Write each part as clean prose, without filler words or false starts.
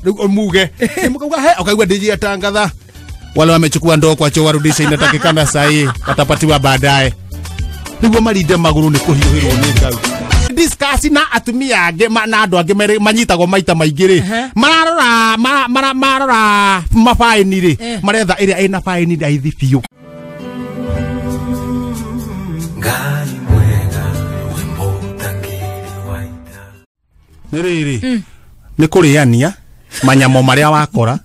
Rĩu muge mukauga he ukaigua DJ atangatha wale wamechukua ndoo kwa choo warudishe, inatakikana sahi, watapatiwa baadaye. Niguo marinde maguru ni kuhiuhirwo ni ngau. Discuss na atumia angi na andu angi manyitagwo maita maingi ri mararora mararora mabaini ri maretha iria ina baini raithi biũ. Ngai mwega we mũtangĩri wa ita. Nĩ rĩrĩ nĩ kũrĩania manyamo marĩa wakora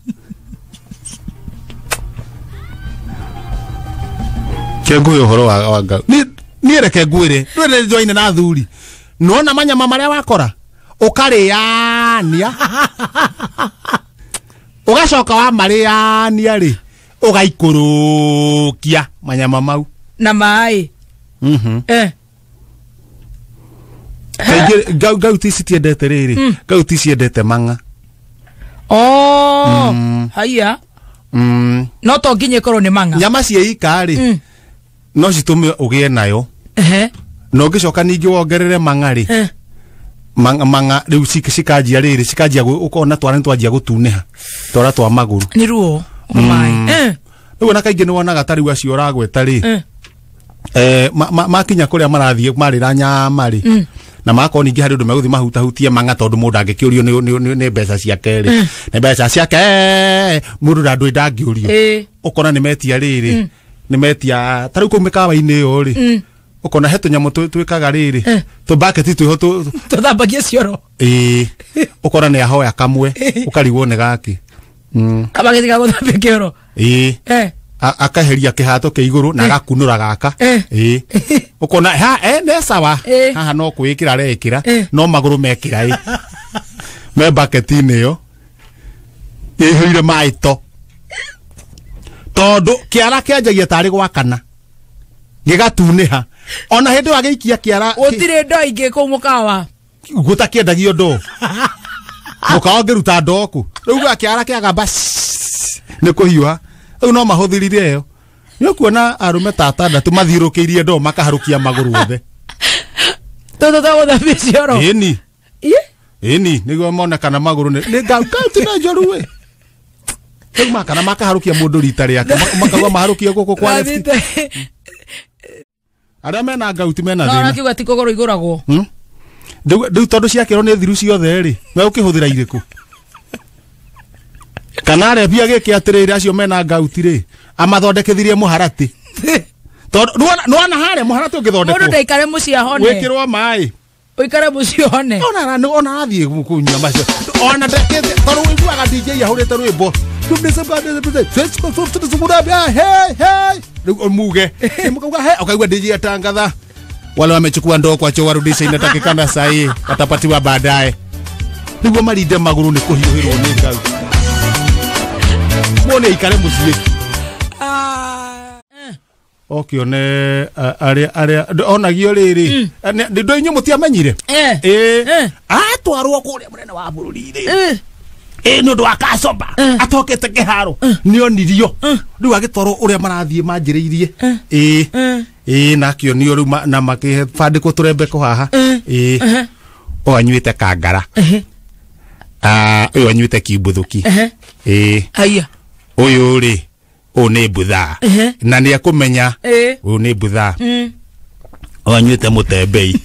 kenguĩ ũhoro wa ngau niĩ reke ngwĩre ndwĩre njoine na athuri nona manyama marĩa wakora ũkarĩania ũgacoka wa marĩania rĩ ũgaikũrũkia manyama mau na maĩ. Kaingĩ ngauti citiendete rĩrĩ, ngauti ciendete mang'a. Oh, haya. No to nginya ikorwo nĩ mang'a. Nyama ciĩika rĩ no citũme ũgĩe nayo. No ngĩcoka ningĩ wongerere mang'a rĩ, mang'a rĩu cikanjia rĩrĩ cikanjia ũkona twara nĩ twanjia gũtunĩha twara twa magũrũ nĩ ruo maĩ. Rĩu ona kaingĩ nĩ wonaga ta rĩu acio ũragweta rĩ makinya kũrĩa marathiĩ marĩra nyama rĩ na magakorwo ningĩ harĩ ũndũ megũthiĩ mahutahutie mang'a tondũ mũndũ angĩkĩũrio nĩ mbeca ciake rĩ, nĩ mbeca ciake mũndũ ndandũĩ ndangĩũrio, ũkona nĩ metia rĩrĩ nĩ metia ta rĩu kũu mĩkawa-inĩ ĩyo rĩ ũkona he tũnyamũ twĩkaga rĩrĩ tũbaketi twĩho tũthambagie cioro. Ĩĩ, ũkona nĩ ahoya kamwe ũkarigwo nĩ gakĩ kabaketi ga gũthambia kĩoro. Ĩĩ, akaheria kĩhato kĩa igũrũ na agakunũra gaka. Ĩĩ, ũkona ha nĩ sawa haha no kwĩkĩra arekĩra no magũrũ mekĩra ĩ me baketi-inĩ ĩyo ĩihũire maĩ to tondũ kĩara kĩanjagia tarĩ gwakana gĩgatunĩha ona hĩndĩ ĩyo agĩikia kĩara gũtirĩ ndoo ingĩ kũu mũkawa gũtakĩendagio ndoo mũkawa ũngĩruta ndoo kũ rĩu kĩara kĩagamba nĩ kũhiũha rĩu no mahũthĩrire ĩyo nĩ ũkuona arũme ta atandatũ mathiũrũkĩirie ndoo makaharũkia magũrũ othe tũtũ twa gũthambia cioro. Ĩni ĩni nĩguo mone kana magũrũ nĩ ngauti na njoru ĩ rĩu makana makaharũkia mũndũ rita rĩake makauga maharũkie gũkũ kwa left. Arĩa mena ngauti mena thĩna. No akiuga ti kũgũrũ igũragwo. Rĩu tondũ ciakĩrwo nĩ thiru ciothe rĩ megũkĩhũthĩra irĩkũ? Kana arebia gĩkĩ atĩrĩrĩ acio mena ngauti rĩ amathondekithirie mũharatĩ tondũ nĩwona harĩa mũharatĩ ũngĩthondekwo mũndũ ndaikare mũciĩ ahone wĩkĩrwo maĩ ũikare mũciĩ ũhone ona athiĩ kũnyua macio ona ndekĩte tondũ ũiguaga DJ ahũrĩte rwĩmbo rĩu muge mukauga he ukaigua DJ atangatha wale wamechukua ndoo kwa choo warudishe, inatakikana sahi, watapatiwa baadaye. Niguo marinde magũrũ nĩ kũhiũhĩrwo nĩ ngau muone ikare mũciĩ ũkĩone arĩa arĩa onagio rĩrĩ ndũ inyuĩ mũtiamenyire ĩĩ atwarwo kũrĩa mũnene wa bũrũri rĩ ĩĩ nĩ ũndũ wa kacoba atokete kĩharo nĩonirio rĩu agĩtwarwo ũrĩa marathiĩ manjĩrĩirie ĩĩ ĩĩ na akĩonio rĩu na makĩbandĩkwo tũrembeko haha ĩĩ ũyũ anyuĩte kangara ũyũ anyuĩte kimbuthuki ĩĩ ũyũ rĩ ũyũ nĩ mbuthaa na nĩ ekũmenya ũyũ nĩ mbuthaa ũyũ anyuĩte mũtembei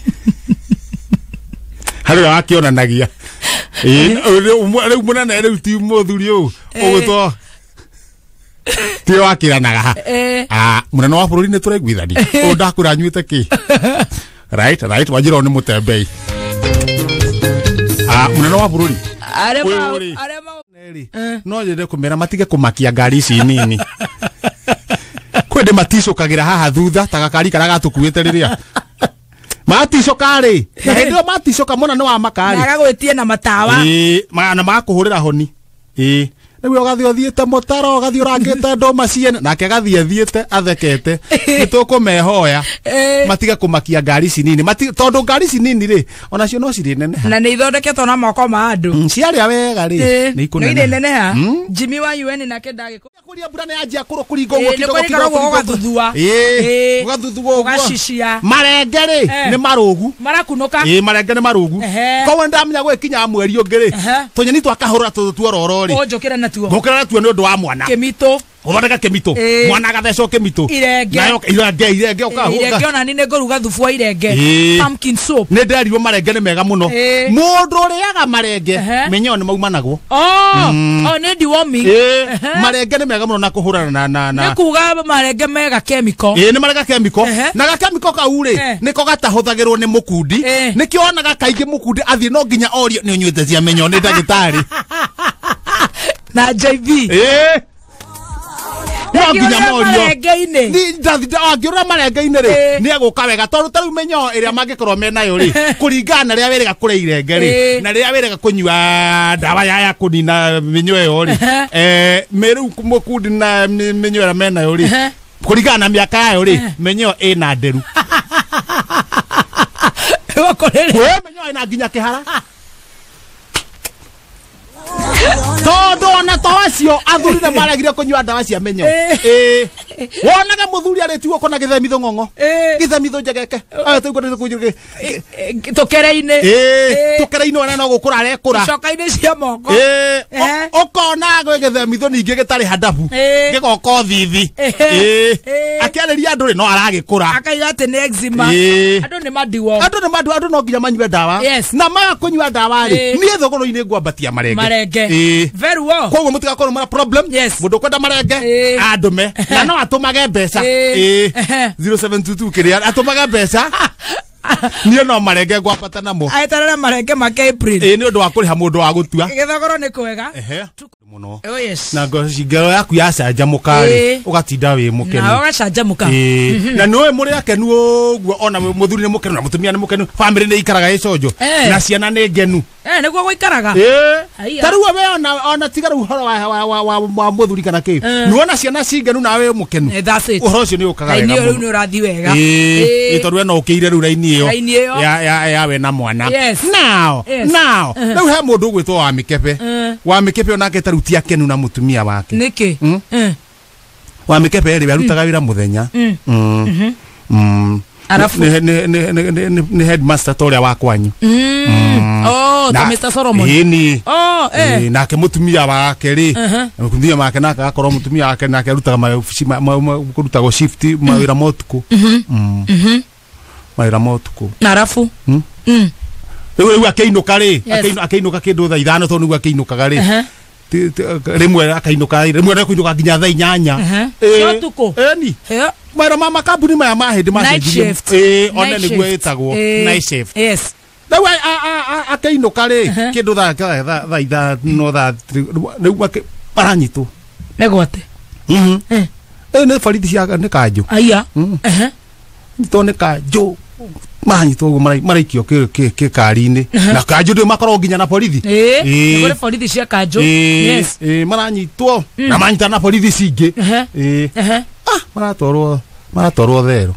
harĩ ũrĩa wakĩonanagia rĩu mũnene rĩu ti mũthuri ũyũ ũgũtwo ti wakĩranaga mũnene wa bũrũri nĩ tũraiguithania ũyũ ndakwĩra anyuĩte kĩ right right wanjĩra ũyũ nĩ mũtembei mũnene wa bũrũri no nyende kũmera matige kũmakia ngari ici nini kwĩ ndĩ maticũkagĩra haha thutha ta gakari karĩa gatũkuĩte rĩrĩa maticũka rĩ na hĩndĩ ĩyo maticũka mona nĩ wamaka rĩ na agagwĩtie na matawa ĩĩ na magakũhũrĩra honi ĩĩ Nĩguo ũgathiĩ ũthiĩte mũtaro ũgathiĩ ũrangĩte ndũma ciene nake agathiĩ athiĩte athekete nĩtũkũmehoya matige kũmakia ngari ici nini tondũ ngari ici nini rĩ onacio no cirĩ neneha na nĩ ithondeketwo na moko ma andũ ciarĩa wega rĩ nĩ ikũneneha. Jimmy wa UN nake ndagĩkũ kũria mbura nĩ yanjia kũringa ũguo kidogo kidogo ũgathuthua ũgathuthua ũguo ũgacicia marenge rĩ nĩ marũgu marakunũka marenge nĩ marũgu koguo nĩndamenya gwĩkinya mweri ũngĩ rĩ tũnyeni twakahũra tuororo rĩ ũnjũkĩre natuo ngũkĩra natuo nĩ ũndũ wa mwana kĩmitũ ũthondeka kĩmitũ mwana agathecwo kĩmitũ irenge nayo irenge ũkahũra irenge ona ni nĩngũruga thubu wa irenge pumpkin soup nĩ nderirwo marenge nĩ mega mũno mũndũ ũrĩaga marenge mĩnyoo nĩ maumanagwo nĩ deworming marenge nĩ mega mũno na kũhũrana na nĩ kuga marenge mega chemical nĩ marega chemical na ga chemical kau rĩ nĩko gatahũthagĩrwo nĩ mũkundi nĩkĩo onaga kaingĩ mũkundi athiĩ no nginya orio nĩ ũnyuĩte cia mĩnyoo nĩ ndagĩtarĩ na JB no nginya morio angĩũrĩra marenge-inĩ rĩ nĩ egũka wega tondũ ta rĩu mĩnyoo ĩrĩa mangĩkorwo menayo rĩ kũringana na rĩrĩa wĩrĩga kũrĩa irenge rĩ na rĩrĩa wĩrĩga kũnyua ndawa ya kũnina mĩnyoo ĩyo rĩ rĩu mũkundi na mĩnyoo ĩrĩa menayo rĩ kũringana na mĩaka yayo rĩ mĩnyoo ĩna nderu mĩnyoo ĩna nginya kĩhara tondũ ona to acio athuri nĩ maregire kũnyua ndawa cia mĩnyoo wonaga mũthuri arĩtie guoko na gĩthemithũ ng'ong'o gĩthemithũ njegeke tũkere-inĩ tũkere-inĩ ona no gũkũra arekũra icoka-inĩ cia moko ũkona gwĩ gĩthemithũ ningĩ gĩtarĩ handabu gĩgoka ũthithi akĩarĩria andũ rĩ no aragĩkũra akaiga atĩ nĩ eczema andũ nĩ madiwo andũ no nginya manyue ndawa na maga kũnyua ndawa rĩ niĩ thogoro-inĩ ngwambatia marenge very well koguo mũtigakorwo mena problem mũndũ ũkwenda marenge andũme na no atũmage mbeca 0722 kĩrĩa atũmage mbeca niĩ no marenge ngwambata namo eterere marenge make April nĩ ũndũ wa kũrĩha mũndũ wa gũtua gĩthogoro nĩ kwega mũno na ngoro yaku yacanjamũka rĩ ũgatinda wĩ mũkenu na ũgacanjamũka na nĩũĩ mũrĩ akenu ũguo ona mũthuri nĩ mũkenu na mũtumia nĩ mũkenu bamĩrĩ nĩ ikaraga ĩconjo na ciana nĩ ngenu nĩguo gũikaraga ta rĩu we ona tiga rĩu ũhoro wa mũthuri kana kĩ nĩwona ciana ci ngenu nawe wĩ mũkenu ũhoro ũcio nĩ ũkaga wega mũno rĩu nĩ ũrathiĩ wega tondũ we no ũkĩire rĩu raini ĩyo ya we na mwana now rĩu he mũndũ ũgwĩtwo wa mĩkebe wa mĩkebe onake ta rĩu ti akenu na mũtumia wake nĩkĩ wa mĩkebe rĩ arutaga wĩra mũthenya nĩ headmaster ta ũrĩa wa kwanyu ta Mr. Solomon ĩni nake mũtumia wake rĩ mũtumia wake nake agakorwo mũtumia wake nake arutaga maobici kũrutagwo shift mawĩra ma ũtukũ mawĩra ma ũtukũ na arabu rĩu akĩinũka rĩ akĩinũka kĩndũ thaa 5 tondũ nĩguo akĩinũkaga rĩ rĩmwe akainũka rĩmwe nĩkũinũka nginya thaa 8 cia ũtukũ ĩni mawĩra ma makambuni maya ma hĩndĩ macenjirie one nĩguo ĩtagwo night shift rĩu akĩinũka rĩ kĩndũ thaa 5 thaa rĩu aranyitwo mĩgwate nĩ borithi cia nĩ kanjũ aya nyitwo nĩ kanjũ maranyitwo ũguo maraikio kĩkari-inĩ na kanjũ ndĩ makoragwo nginya na borithi nĩ kũrĩ borithi cia kanjũ maranyitwo na manyitana na borithi cingĩ maratwarwo thero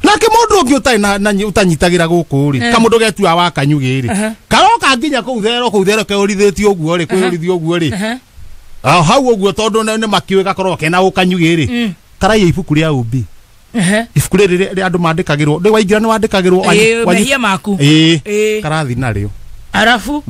nake mũndũ ũngĩ ũtarĩ ũtanyitagĩra gũkũ rĩ kamũndũ getua wa kanyugĩ rĩ karoka nginya kũu thero keũrithĩtio ũguo rĩ kwĩũrithio ũguo rĩ hau ũguo tondũ nĩ makĩũĩ gakorwo kena ũkanyugĩ rĩ karaiya ibuku rĩa ũmbi ibuku rĩrĩ rĩa andũ mandĩkagĩrwo rĩ waingĩra nĩ wandĩkagĩrwo mehia maku karathi narĩo arabu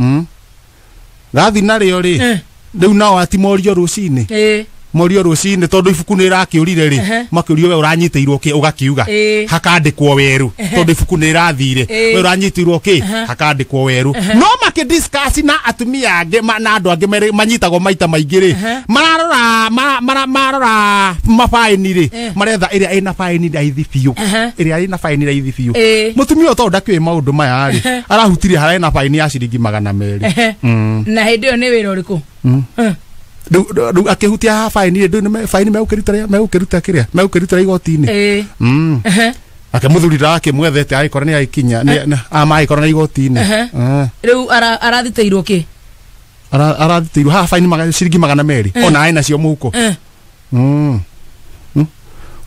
gathi narĩo rĩ rĩu nao atimorio rũcinĩ morio rũcinĩ tondũ ibuku nĩ rĩrakĩũrire rĩ makĩũrio we ũranyitĩirwo kĩ ũgakiuga hakandĩkwo werũ tondũ ibuku nĩ rĩrathire we ũranyitĩirwo kĩ hakandĩkwo werũ no makĩdiscuss na atumia angĩ na andũ angĩ manyitagwo maita maingĩ rĩ mararora marora mabaini rĩ maretha ĩrĩa ĩna baini raithi biũ ĩrĩa ĩna baini raithi biũ mũtumia ũyũ tondũ ndakĩũĩ maũndũ maya rĩ arahutirie harĩa ĩna baini ya ciringi 200 na hĩndĩ ĩyo nĩ wĩra ũrĩkũ rĩu akĩhutia haha baini rĩ baini megũkĩruta kĩrĩa megũkĩrutĩra igoti-inĩ ake mũthuri ndakĩmwethete agĩkora nĩ agĩkinya amagĩkora na igoti-inĩ rĩu arathitĩirwo kĩ Arathitĩirwo haha faini ciringi 200 ona aĩ nacio mũhuko.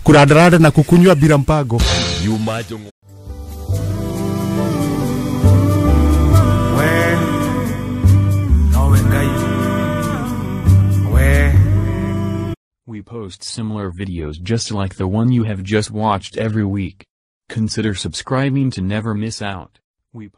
Kurandaranda na kukunywa bila mpango. Yuma Jongo. We post similar videos just like the one you have just watched every week. Consider subscribing to never miss out. We